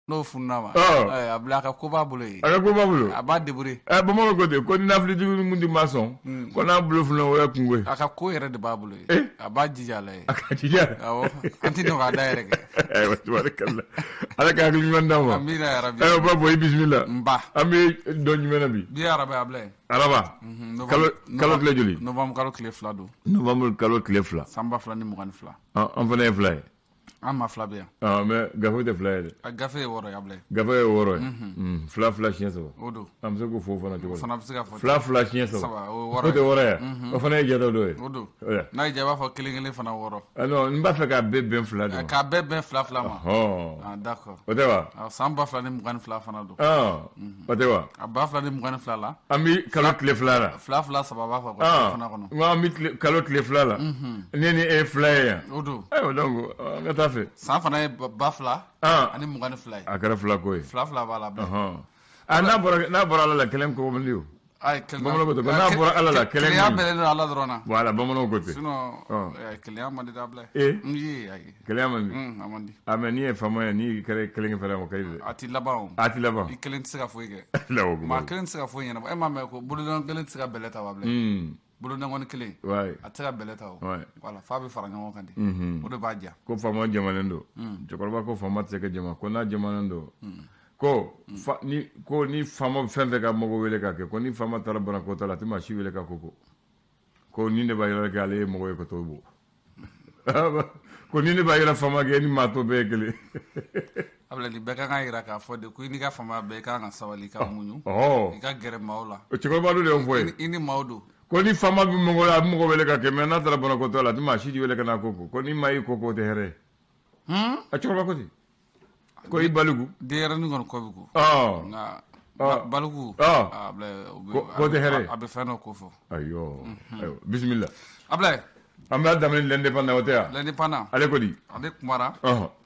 N'o fununa ma a bila a ka ko b'a bolo yen, a ka ko b'a bolo, a b'a débrouiller. Ɛ bamananw ko ten ko ni nafilitigi min tɛ ma sɔn ko n'a bolo fununa o ye kunko ye. A ka ko yɛrɛ de b'a bolo yen, a b'a jija a la yen. A ka jija. Awɔ, an tɛ nɔgɔya da yɛrɛ kɛ. Ayiwa, tabarikala, Ala ka hakili ɲuman d'an ma. Amina yarabi. Ayiwa, Babo, i bisimila. Nba. An bɛ don jumɛn na bi? Bi ye araba ye, Abulaye. Araba. Kalo tile joli? Novembre kalo tile 2 don. Novembre kalo tile 2. San 2022. An fana ye 2 ye. An maa 2 bɛ yan. Mais gafe tɛ 2 ye dɛ. A gafe ye 6 ye, Abulaye. Gafe ye 6 ye. 2 2 siɲɛ 3. O don. An bɛ se k'o fɔ o fana cogo la. O fana bɛ se ka fɔ. 2 2 siɲɛ 3. O ye 6 ye. O tɛ 6 ye. O fana ye jate dɔ ye. O don. N'a y'i diya i b'a fɔ kelen kelen fana 6. Non, n b'a fɛ k'a bɛɛ bɛn 2 de ma. K'a bɛɛ bɛn 2 2 ma. Ɔhɔn. Ah d'accord. O tɛ wa? San 2022 fana don. O tɛ wa? A 2022 la. An bɛ kalo tile 2 la. 2 2 3 b'a fɔ fana kɔnɔ. N ko an bɛ kalo tile 2 la. Ne ni e ye 2 ye yan. O don. Ayiwa, donc an ka taa fɛ. San fana ye 2022 ye. A kɛra 2 ko ye. 2 2 b'a la bilen. Aa n'a bɔra Ala la kelen ko man di o. Ayi, bamananw ko ten ko n'a bɔra Ala la kelen kelenya bɛnnen don Ala dɔrɔn na. Voilà, bamananw ko ten. Sinon kelenya man di dɛ, Abulaye. Ee. N ye ayi. Kelenya man di. A man di. A mais n'i ye faama ye, n'i kɛra kelen fana o ka di dɛ. A t'i laban o. A t'i laban. I kelen tɛ se ka foyi kɛ. Allahu akbar. Maa kelen tɛ se ka foyi ɲɛnabɔ. E m'a mɛn ko boloden kelen tɛ se ka bɛlɛ ta wa, Abulaye. Bolodenkɔni kelen. A tɛ se ka bɛlɛ ta o. Voilà, f'a bɛ fara ɲɔgɔn kan de. O de b'a diya. Ko faama jamanen don. Cɛkɔrɔba ko faama tɛ se ka jama, ko n'a jamanen don. Ko ni ko ni faama fɛn fɛn ka mɔgɔ wele ka kɛ, ko ni faama taara banakɔtaa la, a tɛ maa si wele ka ko ko ni ne b'a yira kɛ ale ye mɔgɔ ye ka t'o bɔ, ko ni ne b'a yira faama kɛ ni maa tɔ bɛɛ ye kelen. Abulaye, nin bɛɛ kan ka yira k'a fɔ de ko i n'i ka faamaya bɛɛ, i kan ka sabali, ka muɲu, i ka gɛrɛ maaw la. O cɛkɔrɔba dɔ de y'o fɔ ye. I ni maaw don. Ko ni faama bɛ mɔgɔ la, a bɛ mɔgɔ wele ka kɛ, mais n'a taara banakɔtaa la, a tɛ maa si wele ka na ko ni maa y'i ko o tɛ hɛrɛ ye. A cɛkɔrɔba ko ten. Ko i baliku. Denyɛrɛnin kɔni kɔ bɛ ko. Nka baliku. Ko tɛ hɛrɛ ye. A bɛ fɛn dɔ ko fɔ. Ayiwa, bisimila. Abulaye. An b'a daminɛ l'Indépendant, o tɛ wa? L'Indépendant. Ale ko di? Ale kumara.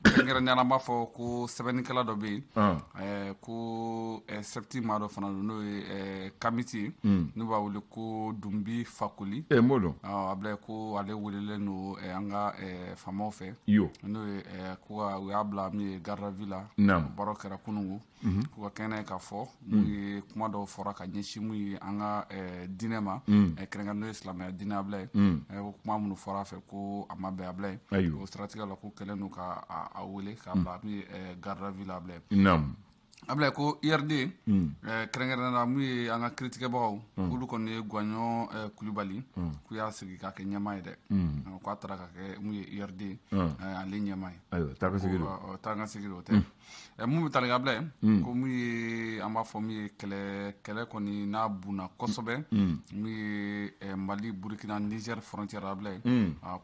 Kɛrɛnkɛrɛnnenya la, an b'a fɔ ko sɛbɛnnikɛla dɔ bɛ yen. Ko SEPT maa dɔ fana don, n'o ye Kamiti ye. N'u b'a wele ko Dunbi Fakoli. N b'o dɔn. Abulaye, ko ale welelen don an ka faamaw fɛ. Yo. N'o ye ko u y'a bila min ye garde à vue la. Naamu. Baaraw kɛra kunungo. K'u ka kɛnɛ k'a fɔ mun ye kuma dɔw fɔra ka ɲɛsin mun ye an ka diinɛ ma, kɛrɛnkɛrɛn n'o ye silamɛya diinɛ, Abulaye. Ko kuma minnu fɔra a fɛ, ko a ma bɛn, Abulaye. Ayiwa. O siratigɛ la, ko kɛlen don ka a wele k'a bila min ye garde à vue la, Abulaye. Naamu. Abulaye, ko URD, kɛrɛnkɛrɛnnenya la mun ye an ka kiiritigɛbagaw, olu kɔni ye Guwaɲɔ Kulibali k'u y'a sigi k'a kɛ ɲɛmaa ye dɛ. K'a taara ka kɛ mun ye URD ale ɲɛmaa ye. Ayiwa, taa ka segin don. Taa ka segin don, o tɛ. Mun bɛ tali kɛ, Abulaye, ko mun ye an b'a fɔ mun ye kɛlɛ kɔni n'a bunna kosɛbɛ, mun ye Mali, Burukina, Niger frontière, Abulaye,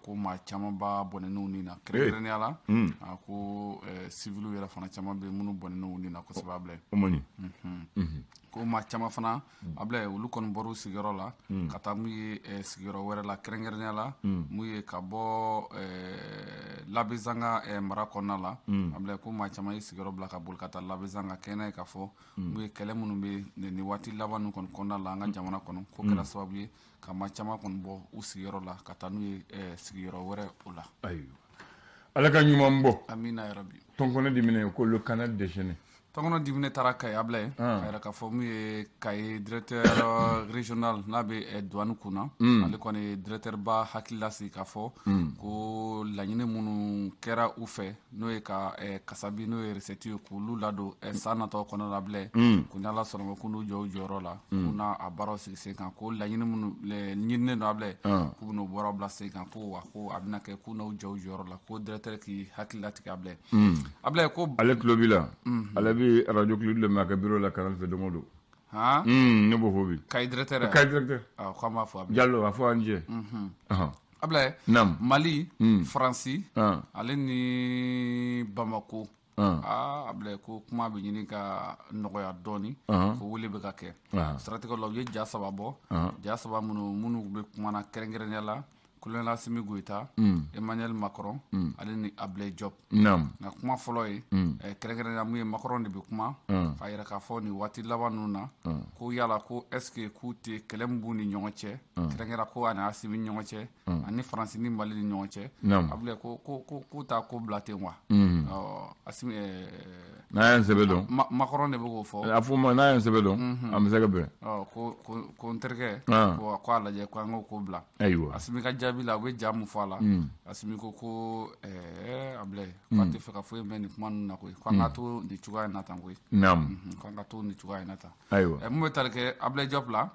ko maa caman ba bɔnɛn'u ni na, kɛrɛnkɛrɛnnenya la a ko civiliw yɛrɛ fana caman bɛ minnu bɔnɛn'u ni na kosɛbɛ, Abulaye. O man ɲi. Ko maa caman fana, Abulaye, olu kɔni bɔra u sigiyɔrɔ la ka taa mun ye sigiyɔrɔ wɛrɛ la, kɛrɛnkɛrɛnnenya la mun ye ka bɔ Labezanga mara kɔnɔna la. Abulaye, ko maa caman ye sigiyɔrɔ bila ka boli ka taa Labezanga, kɛnɛ ye k'a fɔ mun ye kɛlɛ minnu bɛ nin waati laban ninnu kɔni kɔnɔna la an ka jamana kɔnɔ, ko kɛra sababu ye ka maa caman kɔni bɔ u sigiyɔrɔ la ka taa n'u ye sigiyɔrɔ wɛrɛ o la. Ayiwa, Ala ka ɲuman bɔ. Amina yarabi. Tɔnkɔnɔ diminen ko le canal déchaîné. Tɔnkɔnɔ diminen taara Kayi, Abulaye, a yɛrɛ k'a fɔ mun ye Kayi directeur régional n'a bɛ douane kunna, ale kɔni ye directeur ba hakili lasigi k'a fɔ ko laɲini minnu kɛra u fɛ, n'o ye ka kasabi, n'o ye recette ye, k'olu ladon san natɔ kɔnɔ la, Abulaye, ko n'Ala sɔnna ma, k'u n'u jɔ u jɔyɔrɔ la, k'u n'a a baaraw sigi sen kan, ko laɲini minnu ɲininen don, Abulaye, k'u bɛn'o baaraw bila sen kan, ko wa ko a bɛna kɛ k'u n'u jɔ u jɔyɔrɔ la, ko directeur k'i hakili latigɛ, Abulaye. Abulaye, ko ale tulo b'i la, ale bɛ radio Kuludu lamɛn a ka bureau la Canal fɛ don o don. Ne b'o fɔ bi. Kayi directeur. Kayi directeur. K'an b'a fɔ Abulaye. Jalo, a fɔ an jɛ. Abulaye. Naamu. Mali, Faransi, ale ni Bamako. Aa Abulaye, ko kuma bɛ ɲini ka nɔgɔya dɔɔni, ko wele bɛ ka kɛ. Siratigɛ la, u ye ja 3 bɔ, ja 3 minnu bɛ kuma na kɛrɛnkɛrɛnnenya la Colonel Assimi Goïta, Emmanuel Macron, ale ni Ablaye Diop. Nka kuma fɔlɔ ye, kɛrɛnkɛrɛnnenya mun ye, Macron de bɛ kuma k'a yira k'a fɔ nin waati laban ninnu na, ko yala ko est ce que k'u tɛ kɛlɛ min b'u ni ɲɔgɔn cɛ, kɛrɛnkɛrɛn ko ani Assimi ni ɲɔgɔn cɛ, ani Faransi ni Mali ni ɲɔgɔn cɛ, Ablaye, ko k'u t'a ko bila ten wa? Ɔ, Assimi N'a y'an sɛbɛ dɔn. Macron de bɛ k'o fɔ. A fɔ ma, n'a y'an sɛbɛ dɔn, an bɛ se ka bɛn. Ɔ, ko n terikɛ, ko a lajɛ ko an k'o ko bila. Assimi ka jaabi la, u bɛ ja mun fɔ a la, Assimi ko Ablaye, k'a tɛ fɛ ka foyi mɛn nin kuma ninnu na koyi, ko an ka to nin cogoya in na tan koyi. Ko an ka to nin cogoya in na tan. Mun bɛ tali kɛ Ablaye Diop la,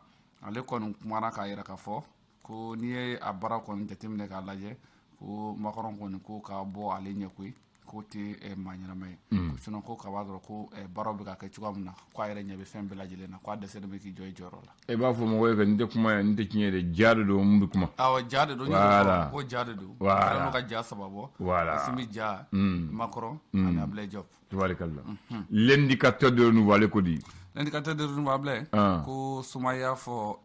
ale kɔni kumana k'a yira k'a fɔ ko n'i ye a baara kɔni jateminɛ k'a lajɛ, ko Macron kɔni ko ka bɔ ale ɲɛ koyi, k'o tɛ maa ɲɛnama ye, ko sinon ko kaba dɔrɔn ko baaraw bɛ ka kɛ cogoya min na, ko a yɛrɛ ɲɛ bɛ fɛn bɛɛ lajɛlen na, ko a dɛsɛlen bɛ k'i jɔ i jɔyɔrɔ la. E b'a fɔ mɔgɔ ye ka nin tɛ kuma ye, nin tɛ tiɲɛ ye dɛ, ja de don mun bɛ kuma. Awɔ, ja de don. Ko ja de don. Kɛlen don ka ja saba bɔ. Assimi ja, Macron ani Ablaye Diop. Tubarikalla. L'indicateur de renouveau, ale ko di? L'indicateur de renouveau, Ablaye, ko Suma y'a fɔ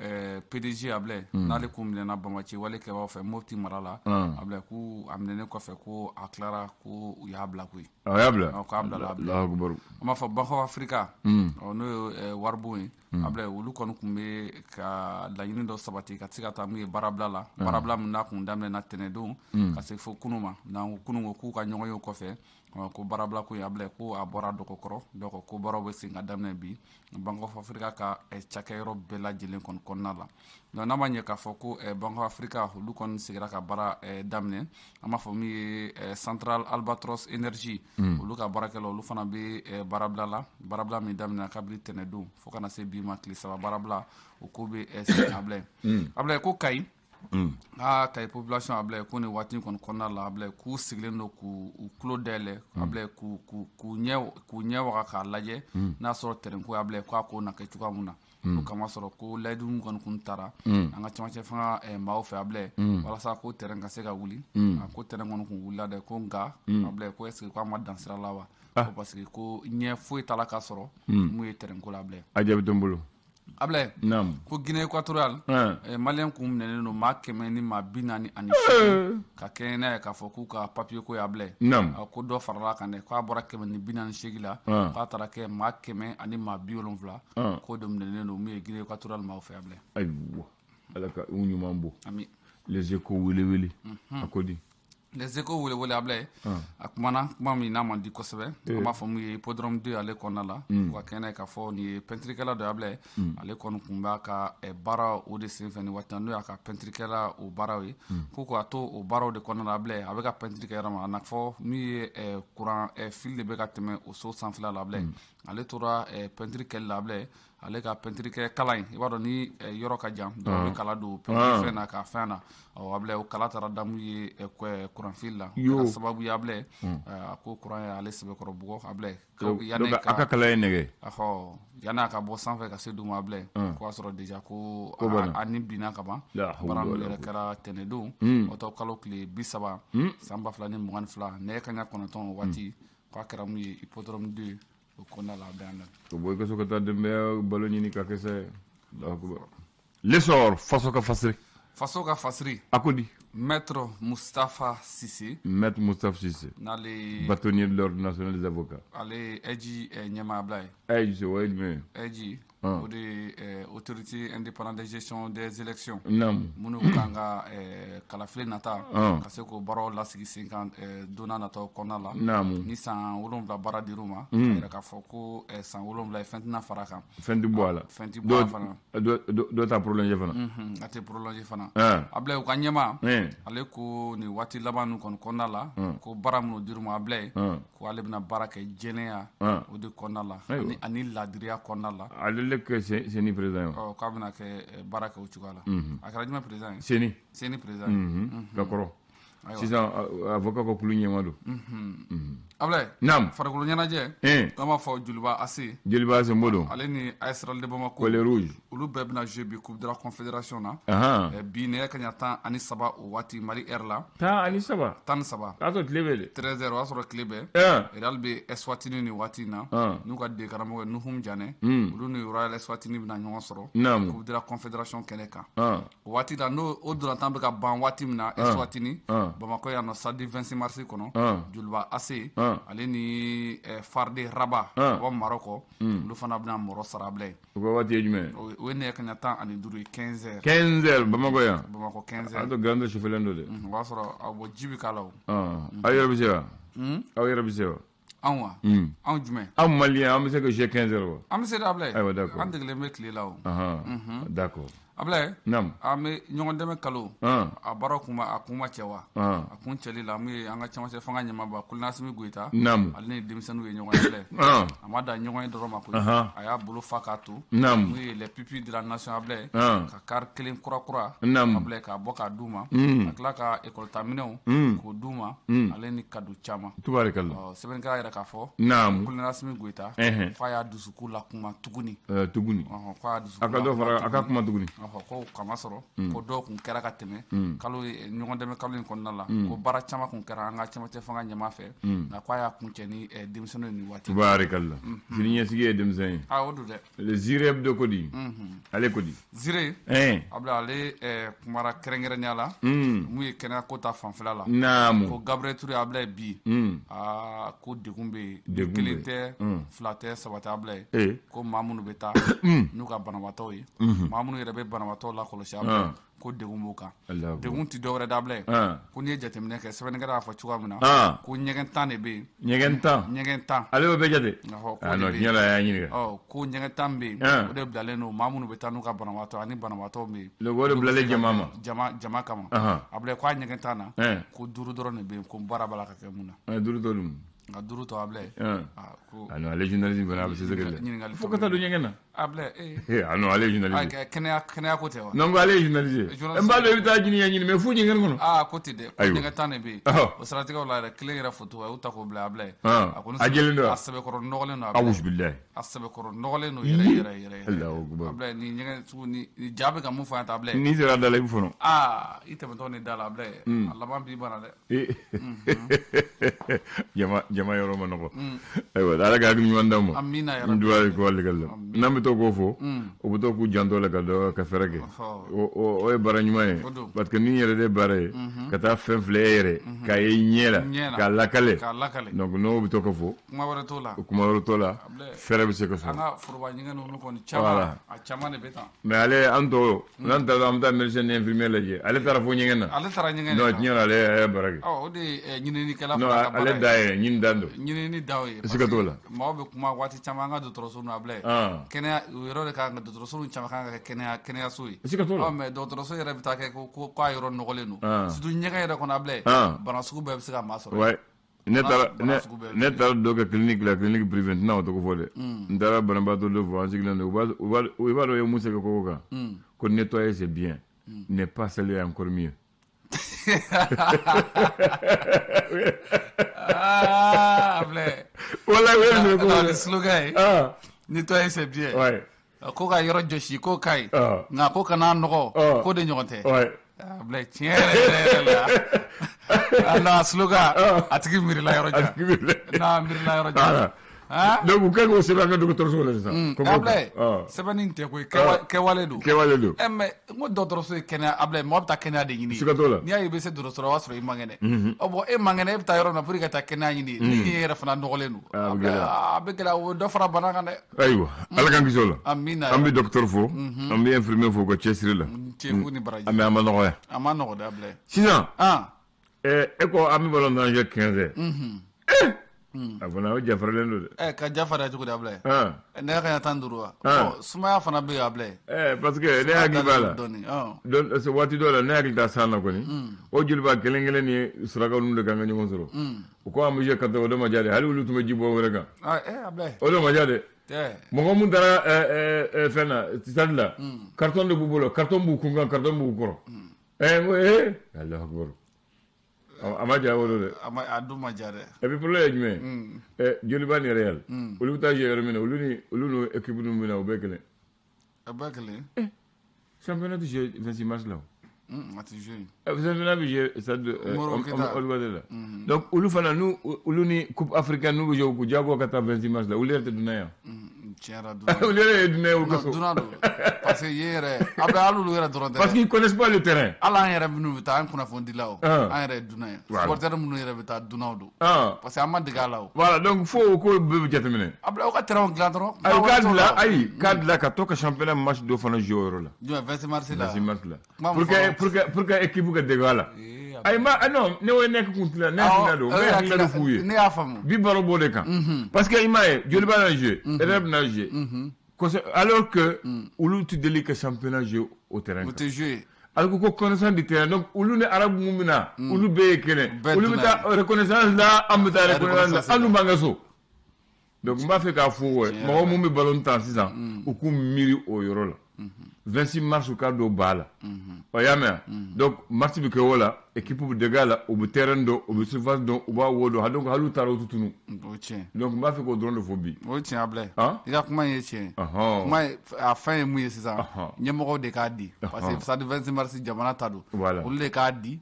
PDG Ablaye, n'ale kun minɛna Bamaci wale kɛbaaw fɛ Mopti mara la, Ablaye, k'u a minɛnen kɔfɛ, ko a tilara ko u y'a bila koyi. A y'a bila. K'a bila. Allahu akbar. An b'a fɔ Banque of Africa, n'o ye waribon ye, Ablaye, olu kɔni tun bɛ ka laɲini dɔ sabati ka se ka taa mun ye baarabila la, baarabila min n'a kun daminɛna tɛnɛndon ka se fo kunun ma. N'an ko kunun ko k'u ka ɲɔgɔn ye o kɔfɛ, ko baarabila ko in, Ablaye, ko a bɔra dɔgɔkɔrɔ, donc ko baaraw bɛ segin ka daminɛ bi Banque of Africa ka cakɛyɔrɔ bɛɛ lajɛlen kɔni kɔnɔna la. Donc n'a ma ɲɛ k'a fɔ ko Banque of Africa olu kɔni seginna ka baara daminɛ, an b'a fɔ min ye Central Albatros Energy, olu ka baarakɛlaw, olu fana bɛ baarabila la, baarabila min daminɛna kabini tɛnɛndon fo kana se bi ma, tile 3 baarabila, o ko bɛ sen. Ablaye, Ablaye, ko Kayi, Kayi population, Ablaye, ko nin waati kɔni kɔnɔna la, Ablaye, k'u sigilen don k'u u tulo dayɛlɛ, Ablaye, k'u ɲɛ waga k'a lajɛ n'a sɔrɔ terrain ko, Ablaye, k'a ko na kɛ cogoya mun na, ko kama sɔrɔ ko layidu min kɔni kun taara an ka camancɛ fanga maaw fɛ, Ablaye, walasa ko terrain ka se ka wuli, a ko terrain kɔni kun wulila dɛ, ko nka, Ablaye, ko est ce que k'a ma dan sira la wa? Ko parce que ko ɲɛ foyi t'a la ka sɔrɔ mun ye terrain ko la, Ablaye. A jaabi tɛ n bolo. Ablaye, ko Guinée équatoriale, malien kun minɛnen don maa 148 ka kɛɲɛ n'a ye k'a fɔ k'u ka papier ko ye, Ablaye, ko dɔ farala kan dɛ, k'a bɔra 148 la, k'a taara kɛ maa 170, k'o de minɛnen don min ye Guinée équatoriale maaw fɛ, Ablaye. Ayiwa, Ala ka u ɲuman bɔ. Ami. Les Échos wele wele, a ko di? Les Échos wele wele, Ablaye, a kumana kuma min n'a man di kosɛbɛ, an b'a fɔ mun ye Hippodrome 2 ale kɔnɔna la, ka kɛnɛ n'a ye k'a fɔ nin ye peinture-kɛla dɔ ye, Ablaye, ale kɔni kun b'a ka baara o de senfɛ nin waati, n'o y'a ka peinture-kɛla o baaraw ye, ko k'a to o baaraw de kɔnɔna la, Ablaye, a bɛ ka peinture kɛ yɔrɔ min a na fɔ min ye courant fil de bɛ ka tɛmɛ o so sanfɛla la, Ablaye, ale tora peinture kɛli la, Ablaye, ale ka peinture kɛ kala in, i b'a dɔn ni yɔrɔ ka jan, dɔw bɛ kala don peinture fɛn na ka fɛn na, ɔ, Ablaye, o kala taara da mun ye courant fil la, kɛra sababu ye, Ablaye, a ko courant ye ale sɛbɛkɔrɔ bugɔ, Ablaye. Yanni a ka kala ye nɛgɛ. Ɔhɔ, yanni a ka bɔ sanfɛ ka se dugu ma, Ablaye, ko y'a sɔrɔ déjà ko a ni binna ka ban. Baara min yɛrɛ kɛra tɛnɛndon, o tɔ kalo tile 30 san 2022, nɛgɛ kanɲɛ 9 o waati, k'a kɛra mun ye Hippodrome 2 o kɔnɔna la, a bɛ yan nɔ. Ka bɔ i ka so ka taa denbaya balo ɲini ka kɛ sa ye. Allahu akbar. L'Essor, faso ka fasiri. Faso ka fasiri. A ko di? Maître Moustapha Cissé. Maître Moustapha Cissé. N'ale bâtonnier de l'Ordre national des avocats. Ale ye AIGE ɲɛmaabila ye. AIGE, o ye jumɛn ye? AIGE, o de ye Autorité indépendante de gestion des élections. Minnu kan ka kalafili nata, ka se k'o baaraw lasigi sen kan don n'a nataw kɔnɔna la. Ni san 7 baara dir'u ma, k'a yira k'a fɔ ko san 7 ye, fɛn tɛna fara a kan. Fɛn tɛ bɔ a la. Fɛn tɛ bɔ a fana. Dɔ t'a prolonger fana. A tɛ prolonger fana. Ablaye, u ka ɲɛmaa, ale ko nin waati laban ninnu kɔni kɔnɔna la, ko baara minnu dir'u ma, Ablaye, ko ale bɛna baara kɛ jɛlenya o de kɔnɔna la ani laadiriya kɔnɔna la. Ale le kɛ CENI président ye. Ɔ, k'a bɛna kɛ baara kɛ o cogoya la. A kɛra jumɛn président ye? CENI. CENI président ye. Ka kɔrɔ. Sisan avocat ka kulu ɲɛmaa don. Ablaye. Naam. Farikolo ɲɛnajɛ. An b'a fɔ Joliba AC. Joliba AC n b'o dɔn. Ale ni AS Real de Bamako. Les rouges. Olu bɛɛ bɛna jouer bi Coupe de la Confédération na. Bi nɛgɛ kaɲa 13 o waati Mali heure la. 13. 13. O y'a sɔrɔ tile bɛ dɛ. 13 heures o y'a sɔrɔ tile bɛ. Real bɛ Eswatini nin waati in na. N'u ka de karamɔgɔ ye Nuhum Janɛ. Olu ni Royal Eswatini bɛna ɲɔgɔn sɔrɔ. Naamu. Coupe de la Confédération kɛnɛ kan. O waati la n'o o dolantan bɛ ka ban waati min na Eswatini. Bamakɔ yan nɔ stade 26 mars kɔnɔ. Joliba AC. Ale ni FAR de Rabat. Ka bɔ Maroc. Olu fana bɛna mɔrɔ sara Ablaye. O ka waati ye jumɛn ye? O ye nɛgɛ kaɲa 15 ye 15 heures. 15 heures Bamakɔ yan. Bamakɔ 15 heures. A to grande sufɛlen don dɛ. O b'a sɔrɔ a bɔ ji bɛ k'a la o. Aw yɛrɛ bɛ se wa? Aw yɛrɛ bɛ se wa? Anw wa? Anw jumɛn? Anw maliyɛn an bɛ se ka jouer 15 heures wa? An bɛ se dɛ Ablaye. Ayiwa d'accord. An degelen bɛ tile la o. D'accord. Ablaye. Naamu. An bɛ ɲɔgɔn dɛmɛ kalo. A baara kun ma a kun ma cɛ wa? A kun cɛli la min ye an ka cɛmancɛ fanga ɲɛmaaba Colonel Asimi Goyita. Naamu. Ale ni denmisɛnninw ye ɲɔgɔn ye Ablaye. A ma dan ɲɔgɔn ye dɔrɔn ma koyi. A y'a bolo fa k'a to. Naamu. Mun ye les pupilles de la nation Ablaye. Ka car kelen kura kura. Naamu. Ablaye k'a bɔ k'a d'u ma. Ka tila ka école ta minɛnw. K'o d'u ma. Ale ni cadeau caman. Tubaarikala. Sɛbɛnnikɛla yɛrɛ k'a fɔ. Naamu. Colonel Asimi Goyita. F'a y'a dusukun lakuma tuguni. Tuguni. F'a y'a dusukun a ka dɔ fara a ka kuma tuguni. Ko kama sɔrɔ ko dɔw kun kɛra ka tɛmɛ kalo ɲɔgɔn dɛmɛ kalo in kɔnɔna la ko baara caman kun kɛra an ka cɛmancɛ fanga ɲɛmaa fɛ nka k'a y'a kun cɛ ni denmisɛnninw ni waati. Tubaarikala. Sini ɲɛsigi ye denmisɛn ye. O don dɛ. Le Zire Hebdo ko di. Ale ko di. Zire. Ablaye ale kumara kɛrɛnkɛrɛnnenya la. Mun ye kɛnɛya ko ta fanfɛla la. Naamu. Ko Gabriel Touré Ablaye bi. Aa ko degun bɛ yen. Kelen tɛ fila tɛ saba tɛ Ablaye. Ko maa minnu bɛ taa n'u ka banabaatɔw ye. Maa minnu yɛrɛ bɛ banabaatɔw lakɔlɔsi Ablaye. Ko degun b'u kan. Degun tɛ dɔwɛrɛ da Ablaye. Ko n'i ye jateminɛ kɛ sɛbɛnnikɛla y'a fɔ cogoya min na. Ko ɲɛgɛn 10 de bɛ yen. Ɲɛgɛn 10. Ɲɛgɛn 10. Ale y'o bɛɛ jate. Tiɲɛ la a y'a ɲininka. Ko ɲɛgɛn 10 bɛ yen. O de bilalen don maa minnu bɛ taa n'u ka banabaatɔ ani banabaatɔw bɛ yen. Donc o de bilalen jama ma. Jama kama. Ablaye ko a ɲɛgɛn 10 na. Ko 5 dɔrɔn de bɛ yen ko baara b'a la ka kɛ mun na. 5 tɔ dun. Nka 5 tɔ Ablaye. Non ale journaliste fana a bɛ se sɛgɛ la. Fo ka taa don ɲɛgɛn na. Ablaye. Non ale ye journaliste. Kɛnɛya ko tɛ wa? Non ko ale ye journaliste ye. N b'a dɔn i bɛ taa ɲini ɲini mais fo ɲɛgɛn kɔnɔ. Ko ten dɛ. Ko ɲɛgɛn 10 de bɛ yen. O siratigɛw la yɛrɛ kelen yɛrɛ photo a y'u ta k'o bila Ablaye. A jɛlen don wa? A sɛbɛkɔrɔ nɔgɔlen don. Awuzubilayi. A sɛbɛkɔrɔ nɔgɔlen don yɛrɛ yɛrɛ yɛrɛ. Alahu akubar. Ablaye ni ɲɛgɛn sugu ni ja bɛ ka mun fɔ an ye tan Ablaye. N'i sera da la i bɛ fɔnɔ. I tɛmɛtɔ ni da la Ablaye. A laban b'i bana dɛ. Jama yɔrɔ ma nɔgɔ. Ayiwa Ala ka hakili ɲuman d'aw ma. Amina ya Rabbi. N duwawu ko ale ka la. N'an bɛ to k'o fɔ. O bɛ to k'u janto la ka dɔ ka fɛɛrɛ kɛ. O ye baara ɲuman ye. Parce que ni yɛrɛ de baara ye. Ka taa fɛn filɛ e yɛrɛ. K'a ye ɲɛ la. K'a lakale. Donc n'o bɛ to ka fɔ. Kuma wɛrɛ t'o la. Kuma wɛrɛ t'o la. Fɛɛrɛ bɛ se ka sɔrɔ. An ka foroba ɲɛgɛn ninnu kɔni caman. A caman de bɛ tan. Mais ale an tɔw n'an taara an bɛ taa médecin ni infirmier lajɛ ale taara fo ɲɛgɛn na. Ale taara ɲɛgɛn na. Non tiɲɛ na ale y'a baara kɛ. O de ye ɲininikɛla fana ka baara ye. Ale da ye ɲini dan don. Ɲinini dan ye. Siga t'o la. Maaw bɛ kuma waati caman an ka dɔgɔtɔrɔso ninnu Ablaye. Kɛnɛya o yɔrɔ de kan ka dɔgɔtɔrɔso ninnu caman kan ka kɛ kɛnɛyaso ye. Siga t'o la. Mais dɔgɔtɔrɔso yɛrɛ bɛ taa kɛ ko k'a yɔrɔ nɔgɔlen don. Surtout ɲɛgɛn yɛrɛ kɔnɔ Ablaye. Bana sugu bɛɛ bɛ se ka maa sɔrɔ. Ne taara dɔ kɛ clinique la clinique privée n tɛna o tɔgɔ fɔ dɛ. N taara banabaatɔ dɔ fɔ an sigilen don u b'a dɔn u ye mun sɛbɛn kogo kan. Ko nettoyer c'est bien. Ne pas salir encore mieux. Ablaye. Walayi u ye nin sɛbɛn kogo kan. Nin slogan ye. Nettoyer c'est bien. Ko ka yɔrɔ jɔsi k'o ka ɲi. Nka ko kana nɔgɔ k'o de ɲɔgɔn tɛ. Ablaye tiɲɛ yɛrɛ yɛrɛ la. Non slogan a tigi miirila yɔrɔ jan. Non miirila yɔrɔ jan. Donc u kan k'o sɛbɛn an ka dɔgɔtɔrɔso la sisan. Ablaye sɛbɛnni in tɛ koyi kɛwale don. Kɛwale don. Mais n ko dɔgɔtɔrɔso ye kɛnɛya Ablaye mɔgɔ bɛ taa kɛnɛya de ɲini. Siga t'o la. N'i y'a ye i bɛ se dɔgɔtɔrɔso la o b'a sɔrɔ i man kɛnɛ. Bon e man kɛnɛ e bɛ taa yɔrɔ min na pour que ka taa kɛnɛya ɲini ni e yɛrɛ fana nɔgɔlen don. A bɛ gɛlɛya o bɛ dɔ fara bana kan dɛ. Ayiwa Ala k'an kisi o la. Amina. An bɛ docteur fo. An bɛ infirmier fo u ka cɛsiri la. Cɛ ni baraji. Mais a ma nɔgɔ ya. A ma nɔgɔ dɛ Ablaye. Sisan. E ko an bɛ ballon tan jouer 15 heures. A fana o jafaralen don dɛ. Ka jafariya cogo di Ablaye? Nɛgɛ kaɲa 15 wa? Sumaya fana bɛ yen Ablaye. Parce que ne hakili b'a la. Waati dɔ la ne hakili t'a san na kɔni. O Joliba kelen kelen ni surakaw ninnu de kan ka ɲɔgɔn sɔrɔ. U ko an bɛ jouer 4 heures o don ma diya dɛ hali olu tun bɛ ji bɔ wɛrɛ kan. Ablaye. O don ma diya dɛ. Mɔgɔ mun taara fɛn na stade la. Carton de b'u bolo carton b'u kun kan carton b'u kɔrɔ. N ko Alahu akibaru. A ma diya o don dɛ. A don ma diya dɛ. Et puis problème ye jumɛn ye? Joliba ni Real, olu bɛ taa jouer yɔrɔ min na, olu ni équipe ninnu bɛ na, o bɛɛ kelen. A bɛɛ kelen. Championnat tɛ jouer 26 mars la o. A tɛ jouer. Championnat bɛ jouer stade Modibo la. Donc olu fana, n'u olu ni coupe africaine n'u bɛ jouer, k'u diyagoya ka taa 26 mars la, olu yɛrɛ tɛ dunan yan. Tiɲɛ yɛrɛ, dunan. Olu yɛrɛ ye dunan ye u ka so. Dunan don, parce que yen yɛrɛ a bɛ hali olu yɛrɛ dɔrɔn tɛ. Parce qu'ils connaissent pas le terrain. Hali an yɛrɛ minnu bɛ taa, an kunnafonidilaw, an yɛrɛ ye dunan ye. Supporter minnu yɛrɛ bɛ taa, dunanw don. Parce que an ma dege a la o. Voilà, donc fo o ko bɛɛ bɛ jateminɛ. A bila u ka terrain dilan dɔrɔn. Ayi, k'a dilan, ayi, k'a dilan ka to ka championnat match dɔ fana jouer o yɔrɔ la. Jumɛn, 26 mars la? 26 mars la. Pour que équipe ka dege a la. Ayi, ma non, ne o ne kun tila ne hakilina don, n bɛ hakilina de f'u ye. Ne y'a faamu. Bi baro b'o de kan. Parce que i m'a ye, Joliba na jouer, Real na jouer. Alors que olu tɛ deli ka championnat jouer au terrain. U tɛ jouer. Alors ko connaissance du terrain, donc olu ni arabu mun bɛ na, olu bɛɛ ye kelen. Olu bɛ taa reconnaissance la, an bɛ taa reconnaissance la, an dun b'an ka so. Donc n b'a fɛ k'a fɔ mɔgɔ mun bɛ ballon tan sisan, u k'u miiri o yɔrɔ la. 26 mars, u ka don ba la. Ɔ, y'a mɛn, donc match bɛ kɛ o la, équipe bɛ dege a la, u bɛ terrain dɔn, u bɛ surface dɔn, u b'a wo dɔn, donc hali u taara u tɛ tunu. O tiɲɛ. Donc n b'a fɛ k'o dɔrɔn de fɔ bi. O tiɲɛ, Ablaye. I ka kuma in ye tiɲɛ ye. Kuma a fɛn ye mun ye sisan? Ɲɛmɔgɔw de k'a di. Parce que stade 26 mars, jamana ta don. Olu de k'a di.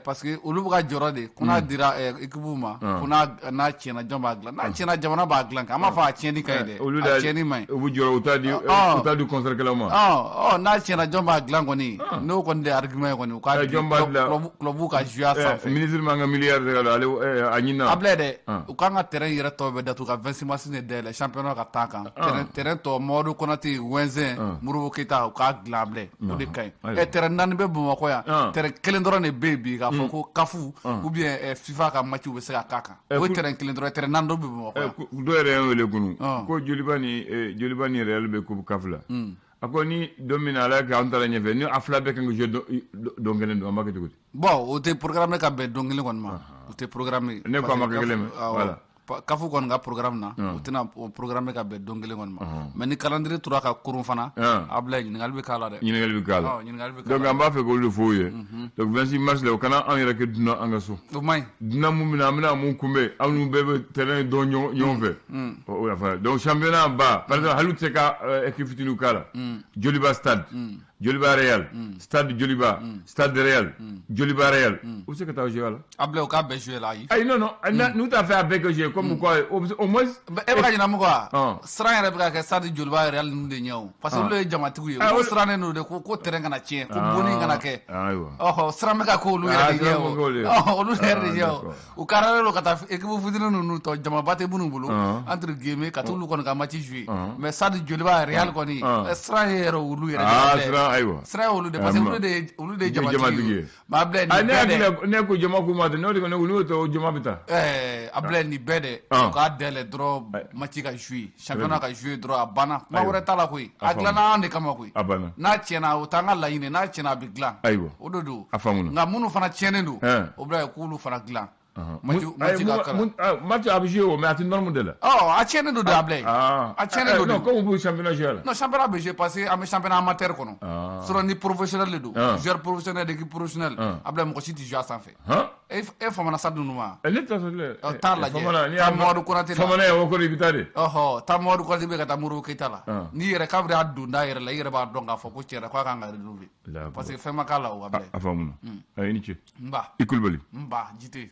Parce que olu bɛ ka jɔrɔ de ko n'a dira équipe ma, ko n'a tiɲɛna, jɔn b'a dilan? N'a tiɲɛna, jamana b'a dilan. An b'a fɔ a tiɲɛni ka ɲi dɛ. A tiɲɛni man ɲi. U bɛ jɔrɔ, u t'a di concert kɛlaw ma. Ɔ, n'a tiɲɛna, jɔn b'a dilan kɔni? N'o kɔni de argument ye kɔni, u k'a di. Jɔn b'a dilan? Club ka jouer a sanfɛ. Ministre man ka milliard de ka don ale a ɲinina. Ablaye dɛ, u kan ka terrain yɛrɛ tɔ bɛɛ datugu ka 26 mars de dayɛlɛ, championnat ka taa kan. Terrain tɔ, Mamadu Konate, Wɛnzɛn, Modibo Keyita, u k'a dilan, Ablaye. O de ka ɲi. Terrain naani bɛ Bamakɔ yan. Terrain kelen dɔrɔn de bɛ yen bi k'a fɔ ko CAF ou bien FIFA ka match bɛ se ka k'a kan. O ye terrain kelen dɔrɔn, terrain naani dɔ bɛ Bamakɔ yan. Dɔw yɛrɛ y'an wele kunun ko Joliba ni Real bɛ coupe CAF la. A ko ni don min na Ala k'an taara ɲɛfɛ, ni a fila bɛɛ kan ka jouer don kelen don, an b'a kɛ cogo di? Bon, o tɛ programme ka bɛn don kelen kɔni ma. O tɛ programme. Ne ko a ma kɛ kelen mais voilà. CAF kɔni ka programme na, u tɛna o programme ka bɛn don kelen kɔni ma. Mais ni calendrier tora ka koron fana, Ablaye, ɲininkali bɛ k'a la dɛ. Ɲininkali bɛ k'a la. Ɲininkali bɛ k'a la. Donc an b'a fɛ k'olu de f'u ye. Donc 26 mars la, o kana anw yɛrɛ kɛ dunan an ka so. O man ɲi. Dunan mun bɛ na, an bɛna mun kunbɛn, anw n'u bɛɛ bɛ terrain dɔn ɲɔgɔn fɛ. O la donc championnat ba, par exemple, hali u tɛ se ka équipe fitininw k'a la. Joliba stade, Joliba Real, stade Joliba, stade Real, Joliba Real. U bɛ se ka taa jouer a la. Ablaye, u k'a bɛɛ jouer la, ayi. Ayi, non non, n'u t'a fɛ a bɛɛ ka jouer comme quoi, au moins. E bɛ ka ɲinɛ mun kɔ wa? Siran yɛrɛ bɛ ka kɛ stade Joliba Real ninnu de ɲɛ o. Parce que olu ye jamatigiw ye. Olu sirannen don de ko terrain kana tiɲɛ, ko bonni kana kɛ. Ayiwa. Ɔhɔ, siran bɛ ka k'olu yɛrɛ de ɲɛ o. Olu yɛrɛ de ɲɛ o. U karalen don ka taa équipe fitinin ninnu tɔ, jamaba tɛ minnu bolo, entre guillemets, ka t'olu kɔni ka match jouer. Mais stade Joliba Real kɔni, siran ye yɛrɛ olu yɛrɛ de. Siran, ayiwa. Siran ye olu de, parce que olu de ye jamatigi ye. Mais Ablaye, nin bɛɛ dɛ. Ne ko jama ko ma ten, n'o de ko n'o tɛ, o jama bɛ taa. Ablaye, nin bɛɛ dɛ, u k'a dayɛlɛ dɔrɔn, match ka jouer, championnat ka jouer dɔrɔn, a banna. Kuma wɛrɛ t'a la koyi. A dilanna an de kama koyi. A banna. N'a tiɲɛna, o t'an ka laɲini, n'a tiɲɛna, a bɛ dilan. Ayiwa. O de don. A faamuna. Nka minnu fana tiɲɛnen don, o bila ye k'olu fana dilan. Match a bɛ jouer o, mais a tɛ norme de la. Ɔ, a tiɲɛnen don de, Ablaye. A tiɲɛnen don. Non, comme u bɛ championnat jouer la. Non, championnat bɛ jouer parce que an bɛ championnat amateur kɔnɔ. Sinon ni professionnel de don, joueur professionnel, équipe professionnelle, Ablaye, mɔgɔ si tɛ jouer a sanfɛ. E famana stade ninnu ma? Ne t'a sɔrɔ. Taa lajɛ. Taa Mamadu Konate la. Famana ye o kɔrɔ, i bɛ taa de. Ɔhɔ, taa Mamadu Konate bɛ ka taa Modibo Keyita la. N'i yɛrɛ kabini a donda yɛrɛ la, i yɛrɛ b'a dɔn k'a fɔ ko tiɲɛ yɛrɛ k'a kan ka rénover. Parce que fɛn ma k'a la o, Ablaye. A faamuna. I ni ce. Nba. I Kulubali. Nba, Jite.